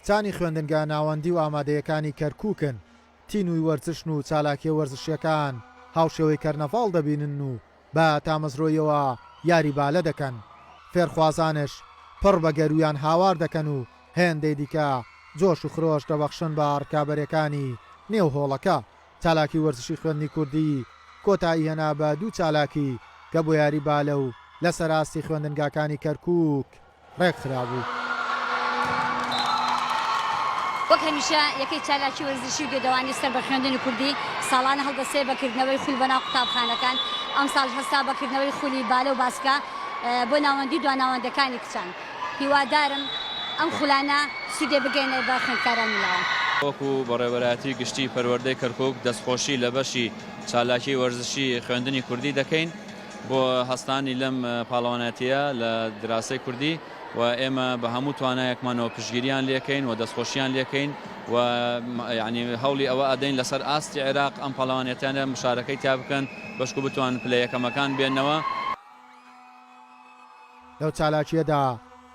کچانی خوێندنگا ناوەندی و ئامادەیەکانی کەرکووکن، تینووی وەرزشن و چالاکییە وەرزشییەکان هاوشێوەی کەرنەڤاڵ دەبینن و بە تامەزرۆییەوە یاری بالە دەکەن، فێرخوازانش پڕ بە گەروویان هاوار دەکەن و هێندەی دیکە جۆش و خرۆش دەبەخشن بە ڕکابەرێکانی نێو هۆڵەکە. چالاکی وەرزشی خوێندنی کوردی کۆتایی هێنا بە دوو چالاکی کە بۆ یاری بالە و لەسەر ئاستی خوێندنگاکانی کەرکووک ڕێکخرابوو. وەک هەمیشە یەکەی چالاکی وەرزشی و گوێدەوانی سەر بە خوێندنی کوردی ساڵانە هەڵدەسێ بە کردنەوەی خول بەناو قوتابخانەکان، ئەمساڵیش هەستا بە کردنەوەی خولی بالە و باسکە بۆ ناوەندی و دواناوەندەکانی کچان. هیوادارم ئەم خولانە سوودێ بگەیەنێت بە خوێندکارانی لاوان. وەکو بەڕێوەبەرایەتی گشتی پەروەردەی کەرکوک دەستخۆشی لە بەشی چالاکی وەرزشی خوێندنی کوردی دەکەین بۆ هەستانی لەم پاڵەوانێتیە لە دراسەی کوردی و ئێمە بە هەموو توانایەکمانەوە پشتگیریان لێکەین و دەستخۆشیان لێکەین و یعنی هەوڵی ئەوە ئەدەین لەسەر ئاستی عێراق ئەم پاڵەوانێتیانە مشارەکەی تیا بکەن بەشکو بتوان پلە یەکەمەکان بێنەوە. لەو چالاکییەدا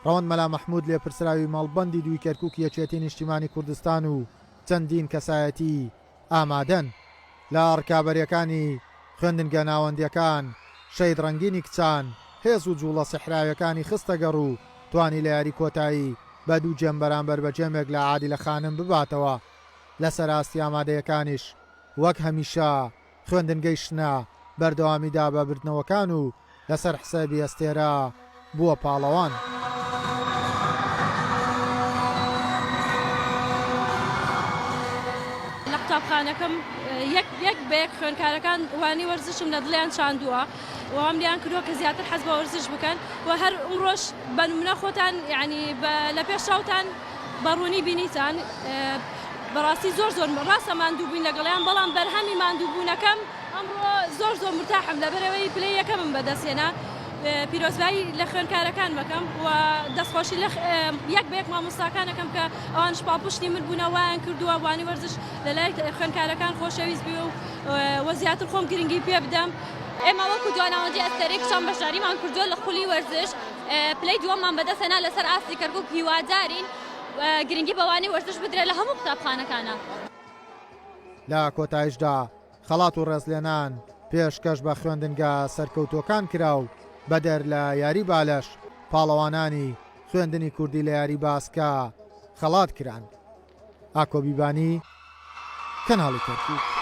ڕەوەند مەلا مەحمود لێپرسراوی مەڵبەندی دووی کەرکوکی یەکێتی نیشتیمانی کوردستان و چەندین کەسایەتی ئامادەن. لە ڕکابەرییەکانی خوێندنگە ناوەندییەکان شەهید ڕەنگینی کچان هێز و جوڵە سیحراویەکانی خستە گەڕ و توانی لە یاری کۆتایی بە دوو گێم بەرامبەر بە گێمێک لە عادیلە خانم بباتەوە. لەسەر ئاستی ئامادەیەکانیش وەک هەمیشە خوێندنگەی شنە بەردەوامی دا بە بردنەوەکان و لەسەر حسابی ئەستێرە بووە پاڵەوان. لە قوتابخانەکەم یەک یەک بە یەک خوێندکارەکان وانەی وەرزشم لە دڵیان چاندووە و وام لێیان کردووە کە زیاتر حەز بە وەرزش بکەن و هەر ئمڕۆش بە نمونە خۆتان یعنی لە پێش چاوتان بە ڕوونی بینیتان بەڕاستی زۆر زۆر ڕاستە ماندوو بووین لەگەڵیان بەڵام بەرهەمی ماندووبوونەکەم ئەمڕۆ زۆر زۆر مرتاحم لەبەرئەوەی پلەی یەکەمم بەدەستهێنا پیرۆزبایی لە خوێندکارەکان مەکەم و دەستخۆشی لە یەک بە یەک مامۆستاکان ئەکەم کە ئەوانش پاڵپشتی من بوونە وایان کردووە وانی وەرزش لەلای خوێندکارەکان خۆشەویست بێ و و زیاتر خۆم گرنگی پێ بدەم. ئێمە وەکو دواناوەندی ئەستێرەی کچان بەشداریمان کردووە لە خولی وەرزش پلەی دووەممان بەدەستهێنا لەسەر ئاستی کەرکوک هیوادارین گرنگی بە وانەی وەرزش بدرێت لە هەموو قوتابخانەکانا. لە کۆتایشدا خەڵات و ڕێزلێنان پێشکەش بە خوێندنگا سەرکەوتووەکان کرا و بەدەر لە یاری بالەش پاڵەوانانی خوێندنی کوردی لە یاری باسکە خەڵات کران. ئاکۆ بیبانی، کەناڵی کەرکوک.